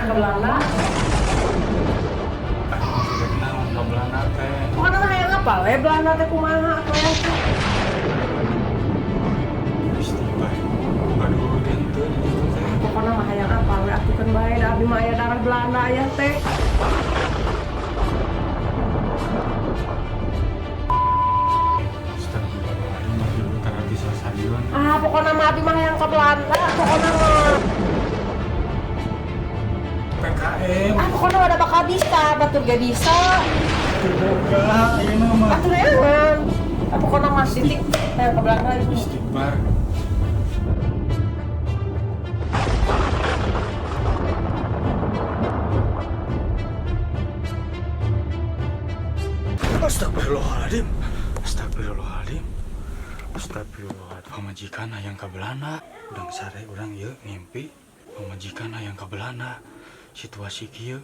Hayang ke Belanda. Ah, rek naon ka Belanda teh? Pokoknya mah hayang apa we Belanda teh kumaha atuh ya teh. Istighfar. Aduh, henteu di ditu teh. Pokoknya mah hayang apa we atuh keun bae da abi mah aya darah Belanda aya teh. Astagfirullahaladzim, masih ibu tara bisa stadion. Ah, pokoknya mah abi mah hayang ke Belanda, pokoknya mah. PKM. Ah, pokoknya ada bakal bisa, batur ge bisa. Boga, ayeuna mah. Atuh neangan. Ah, pokoknya mah titik hayang ke Belanda itu. Istighfar. Astagfirullahaladzim. Astagfirullahaladzim. Astagfirullahaladzim. Pamajikan hayang ka Belanda. Udang sare urang ieu ngimpi. Pamajikan hayang ka Belanda. Situasi kieu.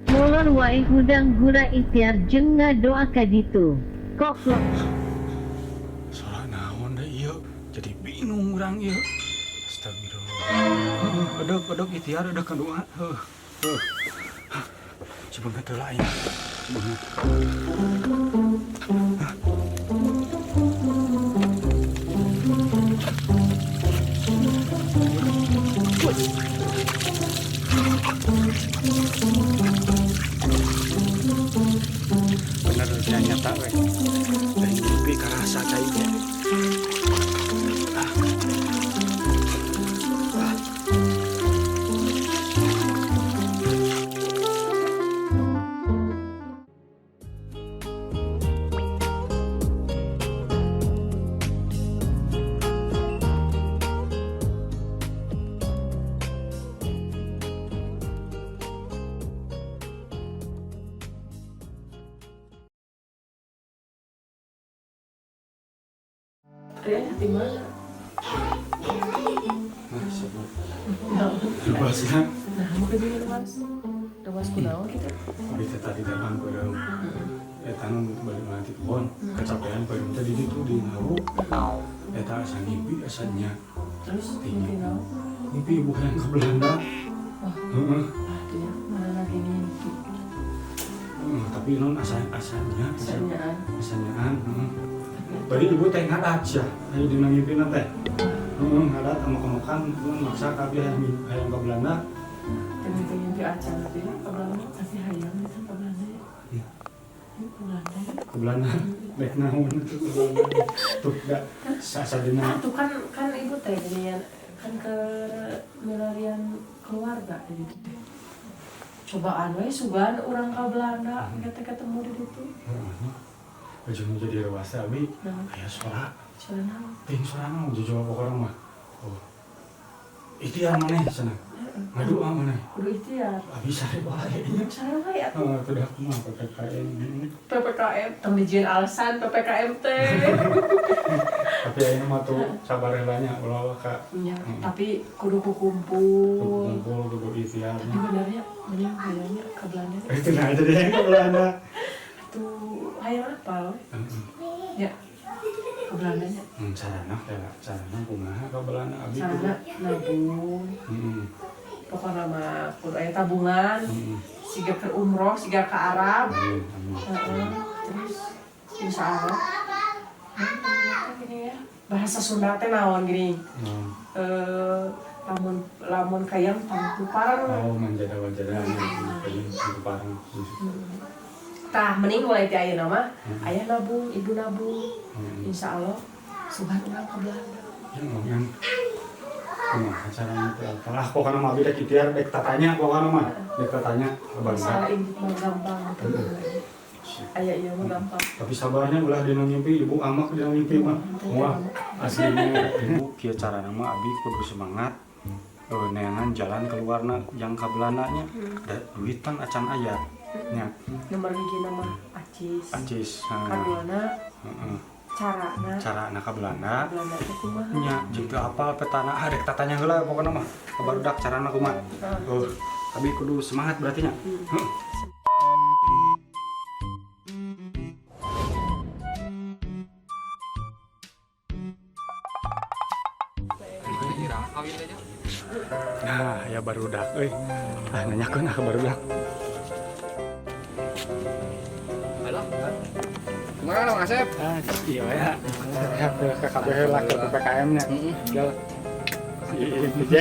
Molor wae hudang gura ikhtiar jeung ngadoa ka ditu. Koplok. Sora naon deh ieu. Jadi bingung urang ieu. Astagfirullah. Heeh, edek edek ikhtiar edek doa. Heuh. Heuh. Sebenernya teu lain. Sebenernya. Bener nya nyata we. Lain mimpi karasa cai ge. Ah. Ah. Ria di mana? Nah, sebut. Luasna. Nah, mau ke sini luas. Luas kunaon gitu? Abi teh tadi telepon peureum. Eta nu balik nanti kebon, kecapean peureum teh di ditu di ngawu. Eta asa ngimpi asanya. Terus Tinggi. mimpi naon? Ngimpi ibu yang ke Belanda. Wah, Heeh. ah, dia mana lagi ngimpi? Heeh, tapi non asa asanya asa Asanyaan. asanyaan, heeh. Bari ibu teh ngadat sia, aya dina ngimpina teh. Heeh, ngadat amok-amokan, heeh, maksa ka abi hayang hayang ka Belanda. Teu ngimpi acan abi ke Belanda, tapi hayang bisa ke Belanda ya. Iya. Yuk, ke Belanda ya. Ke Belanda, rek naon atuh ke Belanda. Tuh da asa dina Ah, tuh kan kan ibu teh ginian kan ke milarian keluarga di ditu teh. Cobaan we sugan urang ka Belanda kita ketemu di ditu. Heeh. Baju nu jadi rewasa abi Nah, aya sora. suara naon? Ting sora naon jujur pokokna mah. Oh. Ikhtiar maneh cenah. Ngadoa maneh. Kudu ikhtiar. Abi sare wae nya. Sare wae atuh. Heeh, teu dah kumaha PPKM. PPKM tong dijieun alasan PPKM teh. Tapi ayeuna mah tuh sabar heula nya ulah ka Nya, Hmm. tapi kudu kukumpul. Kumpul kudu ikhtiar. Tapi benernya bener hayangnya ke Belanda. Itu nah jadi yang ke Belanda. Tuh hayang apa we? Heeh. Ya. Ke Belanda nya. Hmm, carana ya, carana kumaha ke Belanda abi kudu. Carana nabung. Heeh. Pokoknya mah kudu aya tabungan. Heeh. Siga ke umroh, siga ke Arab. Amin, amin. Heeh. Terus insya Allah. Nah, gini ya. Bahasa Sunda teh naon gini? Hmm. Eh, lamun lamun kayang tangtu parang. Oh, manjada manjada pengen itu parang. Tah, mending mulai ti ayeuna mah ayah nabung, ibu nabung. Hmm. Insya Allah sugan urang ke Belanda. Ya ngomong kumaha caranya teh apa? Ah, pokoknya mah abi dek ikhtiar dek tatanya pokoknya mah. Dek tatanya ke Belanda. Masalah ini mah gampang gitu. Aya ieu mah gampang. Tapi sabarnya ulah dina ngimpi, ibu amak dina ngimpi mah. Wah, aslinya ibu kieu carana mah abi kudu semangat. Eh, neangan jalan keluarna yang ka Belanda nya. Da duit kan acan aya. Nya, Nomor hiji mah acis. Acis. Heeh. Kaduana Heeh. carana Carana ka Belanda. Belanda teh kumaha? Nya, jeung teu apal petana. Ah, dek tatanya heula pokona mah. Ka barudak carana kumaha. Heeh. Oh, abi kudu semangat berarti nya. Heeh. Kawin aja. Nah, ya barudak euy. Ah, nanyakeun ah ka barudak. Halo. Kumaha, Mang Asep? Ah, iya ya. Ya, ke KBH lah, ke PPKM nya. Ya. Si DJ.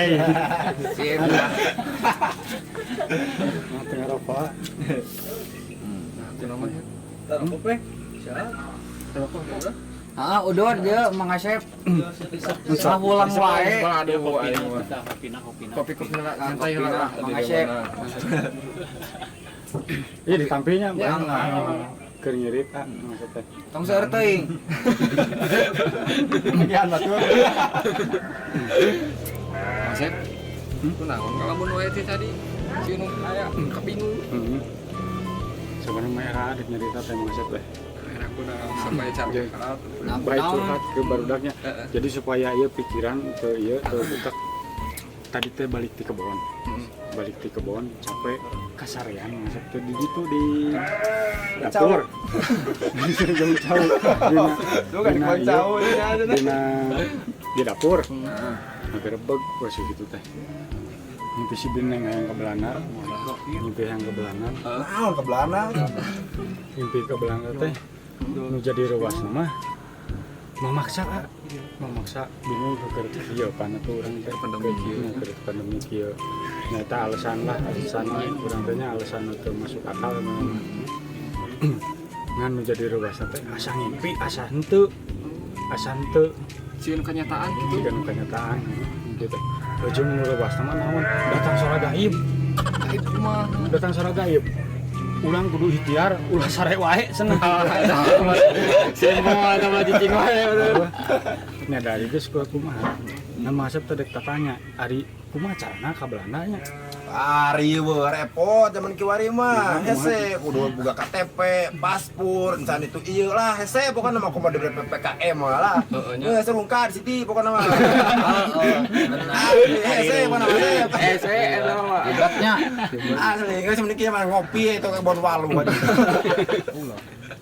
Sip. Nah, tengah rokok. Nah, itu namanya. Taruh kopi. Siap. Ah, udah dia Mang Asep. Sahulang wae. Aduh, aing mah. Kopi kopi lah, santai lah. Mang Asep. Iya, ditampilnya, Ya. Bang. Keur nyerita maksudnya. Tong seueur teuing. Bagian batur. Mang Asep. Kunaon ngalamun wae teh tadi? Si nu aya kabingung. Heeh. Sebenarnya mah era dek nyerita teh, Mang Asep teh. Era kunaon sampai capek. Nah, Baik kunaon? curhat ke barudaknya. Jadi supaya ieu pikiran ke ieu teu butak. Tadi teh balik di kebon. Balik di kebon capek, kasarean Mang Asep teh di ditu, di dapur. Jeung cau. Dina Lu kan dina kebon ieu, cau ini ada. Dina di dapur. Ngagerebeg wes gitu teh. Mimpi si Bineng yang ke Belanda, mimpi yang ke Belanda, Naon ke Belanda? Mimpi ke Belanda teh nu jadi reuas mah memaksa, ah. Memaksa bingung ke keur ieu pan atuh urang teh Pandemi kieu. Nya, keur pandemi kieu. Nah, eta alasan lah, alasan urang teh nya, alasan teu masuk akal memang. Ngan nu jadi reuas teh asa ngimpi, asa henteu. Asa henteu. Sieun kenyataan gitu. Jika nu kenyataan gitu. Ujung nu reuas mah naon? Datang suara gaib. Gaib mah. Datang suara gaib. Urang kudu ikhtiar, ulah sare wae cenah. Semua atau cicing wae. Nah, dari geus kuat kumaha. Nah, Mang Asep teh dek tatanya, ari kumaha carana ka Belanda nya? Ari we repot zaman kiwari mah. Hese kudu boga KTP, paspor, encan itu ieu lah hese pokokna mah kumaha dari PPKM mah lah. Heeh, nya. Hese rungkad Siti pokokna mah. Heeh, benar. Asli hese pokokna mah. Hese eta mah. Hebatnya. Asli geus mending kieu mah ngopi itu ke kebon walu.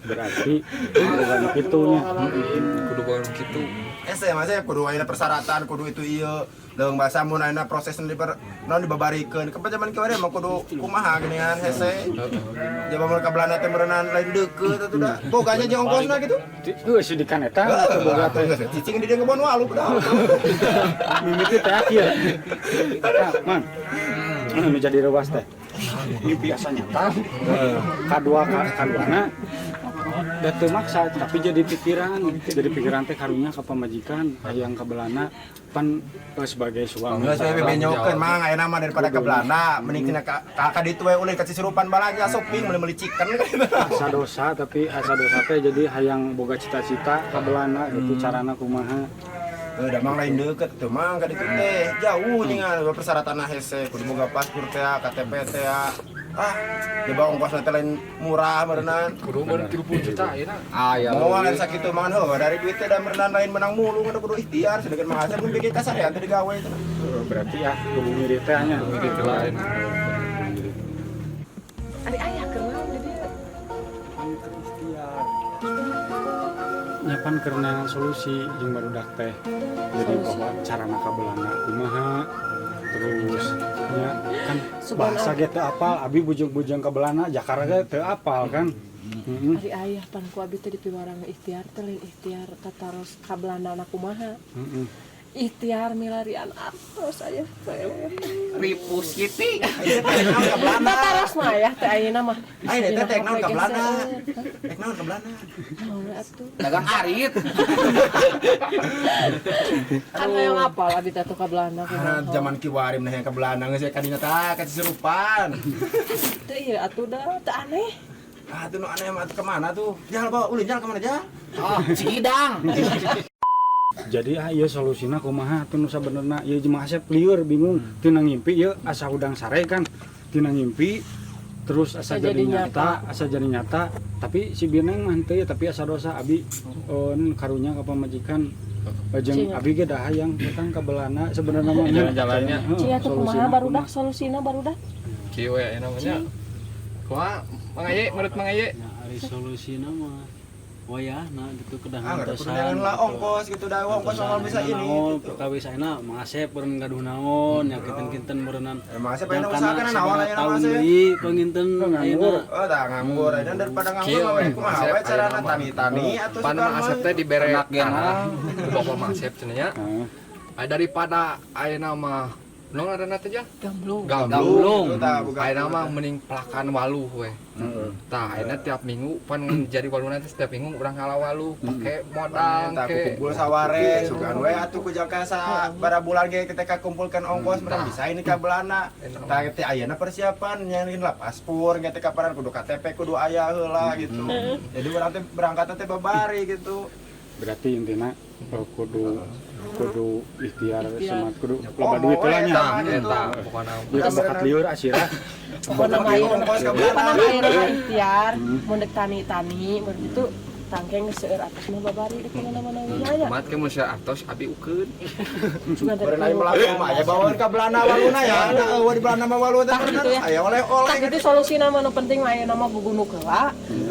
Berarti bukan kitu nya. Kudu baru kitu. Hese mah saya kudu aya persyaratan, kudu itu ieu. Leung bahasa mun ayeuna proses di per naon dibabarikeun. Kepan zaman kiwari mah kudu kumaha geuningan hese. Jaba mun ka Belanda teh meureunan lain deukeut atuh da. Boganya jeung ongkosna gitu. Heuh, sidikan eta boga teh. Cicing di dieu kebon walu padahal. Mimiti teh akhir. Nah, Man. Nu jadi reuas teh. Mimpi asa nyata. Kadua kaduana da teu maksa, tapi jadi pikiran, jadi pikiran teh karunya ka pamajikan hayang ka Belanda pan sebagai suami. Geus we bebenyokeun, Mang, ayeuna mah daripada ke Belanda mending cenah ka ditu we ulin ka Cisurupan balanja shopping meuli-meuli chicken kan gitu. Asa dosa, tapi asa dosa teh jadi hayang boga cita-cita ka Belanda gitu, carana kumaha? Heuh, da Mang lain deukeut tuh, Mang, ka ditu teh jauh tinggal persyaratan hese kudu boga paspor teh, KTP teh. Ah, coba ongkosna teh lain murah meureunan. Kudu meureun 30 juta ayeuna. Ah ya. Moal lain sakitu mangan heuh dari duit teh da meureunan lain menang mulu ngan kudu ikhtiar, sedangkan Mang Asep mun bikin kasarean teh digawe teh. Berarti ya hubungi diri teh nya. Hubungi diri lain. Ari ayah keur naon di dieu? Pan keur ikhtiar. Nya pan keur neangan solusi jeung barudak teh. Jadi bahwa carana ka Belanda kumaha, terus nya kan bahasa ge teu apal, abi bujung-bujung ke Belanda Jakarta ge teu apal kan. Heeh. Ari ayah pan ku abi teh dipiwarang ikhtiar teh lain ikhtiar tataros ka Belanda na kumaha. Heeh. Ikhtiar milarian artos ayah teh. Ripu Siti. Ayeuna teh naon ka Belanda? Tataros mah ayah teh ayeuna mah. Ayeuna teh tek naon ka Belanda? Hah? Tek naon ka Belanda? Naon atuh? Dagang arit. Kan hayang apal abi teh tuh ka Belanda Ah, kumaha. zaman kiwari mah ka Belanda geus ka dina tah ka Cisurupan. Teu ieu atuh da teu aneh. Ah, tuh nu aneh mah atuh kemana tuh? Jal bawa ulin jal kemana jal? Oh, Cikidang. Jadi ah ieu solusina kumaha atuh nu sabenerna ieu jeung Asep lieur bingung tina ngimpi ieu asa hudang sare kan tina ngimpi terus asa Asa jadi jadi nyata, asa jadi nyata, tapi si Bineng mah henteu ya, tapi asa dosa abi karunya ka pamajikan jeung Cing. abi ge dah hayang datang ka Belanda sebenarnya mah. Jalan-jalannya. Heeh, Cing atuh kumaha solusina barudak, solusina barudak? Kieu we namanya. Kumaha Mang Aye, menurut Mang Aye? Nah, ari solusina mah Wayahna gitu kedah Ah, nggak ngantosan. kudu lah ongkos gitu dah, ongkos mah bisa ini Naon gitu. perkawis ayeuna Mang Asep beureun gaduh naon ya kinten-kinten meureunnan. Ya, Mang Asep ayeuna usaha kana naon ayeuna Mang Tahun Asep. deui panginten ayeuna. Oh, tah nganggur ayeuna daripada nganggur Kieu mah we we, kumaha Asep we carana ayeuna mah. tani-tani atuh Pan suka Mang Asep teh dibere Ternak ge tanah ku Bapak Mang Asep cenah nya. Heeh. Aya daripada ayeuna mah naon ngaranna teh Jang? Gamblung. Gamblung. Gitu tah, bukan. Ayeuna mah mending pelakan waluh we. Tah ayeuna tiap minggu pan jadi waluna teh setiap minggu urang ngala waluh pake modal Tah ke. kumpul saware sugan we atuh ku jangka sa bara bulan ge kita kumpulkan ongkos mereka bisa ini ka Belanda. Tah teh ayeuna persiapan nyarin lah paspor ge teh kaparan kudu KTP kudu aya heula gitu. Jadi urang teh berangkat teh babari gitu. Berarti intina kudu kudu ikhtiar semangat kudu Oh, loba duit mau lah we, nya. tah, Tah gitu. eta pokona. Ya kan bakat lieur asira. Pokokna mah ayeuna Ongkos ka pokona Belanda. mah ayeuna mah ikhtiar mun dek tani-tani mun kitu tangkeng seueur atas mah babari di mana-mana we nya. Kumaha ke mun sia artos abi ukeun. Sugan teh Beureun aya melaku mah aya bawaeun ka Belanda waluna ya. Da eueuh di Belanda mah walu teh Tah, gitu ya. aya oleh-oleh Tah gitu solusi nama nu penting mah ayeuna mah gugunuk heula,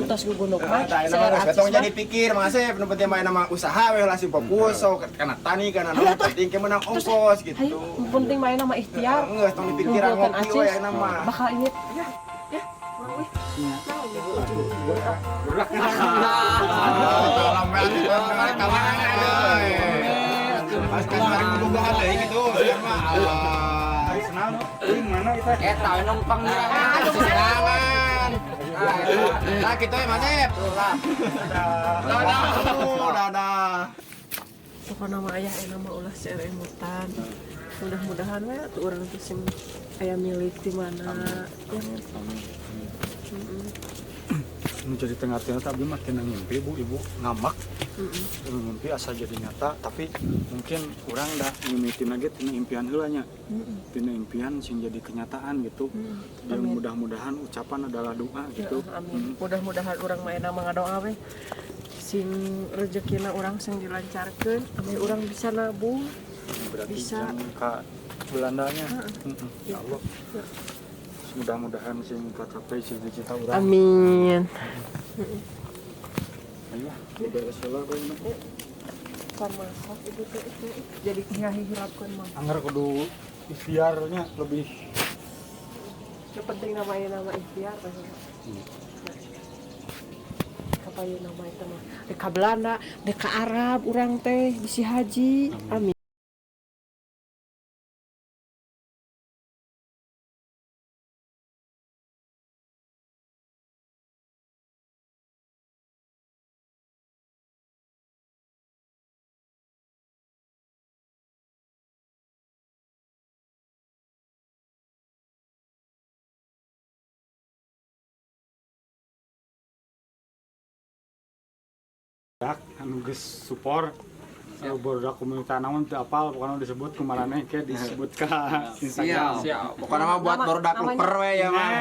tos gugunuk mah Tah, ayeuna seueur mah geus artis betong mah. jadi pikir Mang Asep, nu penting mah ayeuna mah usaha we lah sing fokus sok kana tani kana naon penting ke menang ongkos gitu. Hayu, nu penting mah ayeuna mah ikhtiar. Geus tong dipikiran Ngumpulkeun ngopi we acis, ayeuna mah. Bakal ini ya. Ya, urang weh. Pas kemarin bobogohan deui gitu, sekarang mah alah. Senang euy mana kita? Eta we numpang nyirangan. Serangan. Nah, gitu ya Mas Ep. Dadah. Dadah. Pokokna mah aya ayeuna mah ulah seueur emutan. Mudah-mudahan we atuh urang teh sing aya milik di mana. Ya. Nu jadi tengah tengah abdi mah tina ngimpi bu ibu ngamak. Ngimpi asa jadi nyata tapi mungkin urang dah mimitin lagi tina impian heula nya. Tina impian sing jadi kenyataan gitu. Dan Amin. mudah-mudahan ucapan adalah doa gitu. Ya, amin. Mudah-mudahan urang mah ayeuna mah ngadoa we sing rezekina urang sing dilancarkeun, amin urang bisa nabung. Berarti Bisa. jangan ka Belandanya. Ya Allah. Mudah-mudahan sing kacapai cita-cita urang. Amin. Ayo, beres heula we mah. Kan masak ibu teh itu jadi ngahihirapkeun mah. Angger kudu ikhtiarnya lebih Yang penting nama nama ikhtiar teh. Kapayu nama itu mah. Dek ka Belanda, dek ka Arab urang teh bisi haji. Amin. Dak anu geus support anu barudak komunitas naon teu apal pokoknya disebut kumaraneh ke disebut ka Instagram. Siap. Pokoknya mah buat Nama- barudak namanya- luper we ya mah. Nah.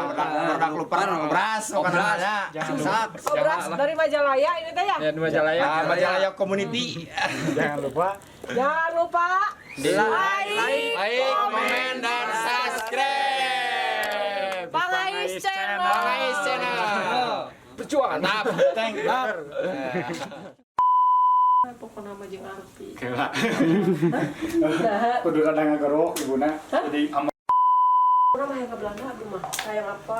Barudak barudak luper obras pokoknya mah ya. Jangan Sukses. Oh, beras dari Majalaya ini teh ya? Ya di Majalaya. Ah, Majalaya Community. Jangan lupa Jangan lupa like, Like, komen, dan subscribe. Pangais Channel. Pangais Channel. Perjuangan. Mantap. thank you. Pokoknya mah jeung Arfi. Kela. Kudu rada ngagerok ibuna. Jadi ama Urang mah hayang ka Belanda abdi mah. Hayang apa?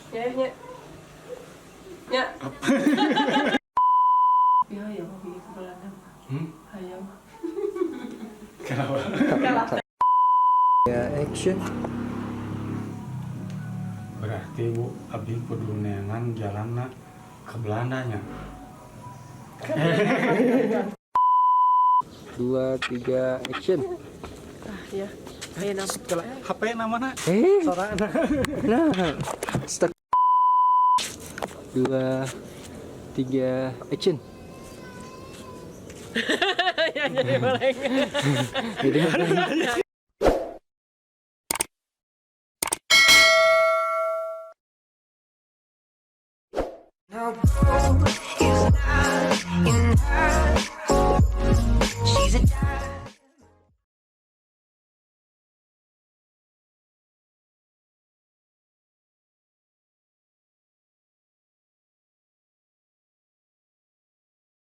Nya nya. Nya. Ya ya mau pergi ke Belanda mah. Hayang. kenapa? Kalah. Ya, action. Berarti Bu abdi kudu neangan jalanna ke Belandanya. 2, 3, action. Ah ya. Ayo nama. HP namana? Eh, Sorana. nah. Stuck. 2, 3, action. Ya jadi boleh. Jadi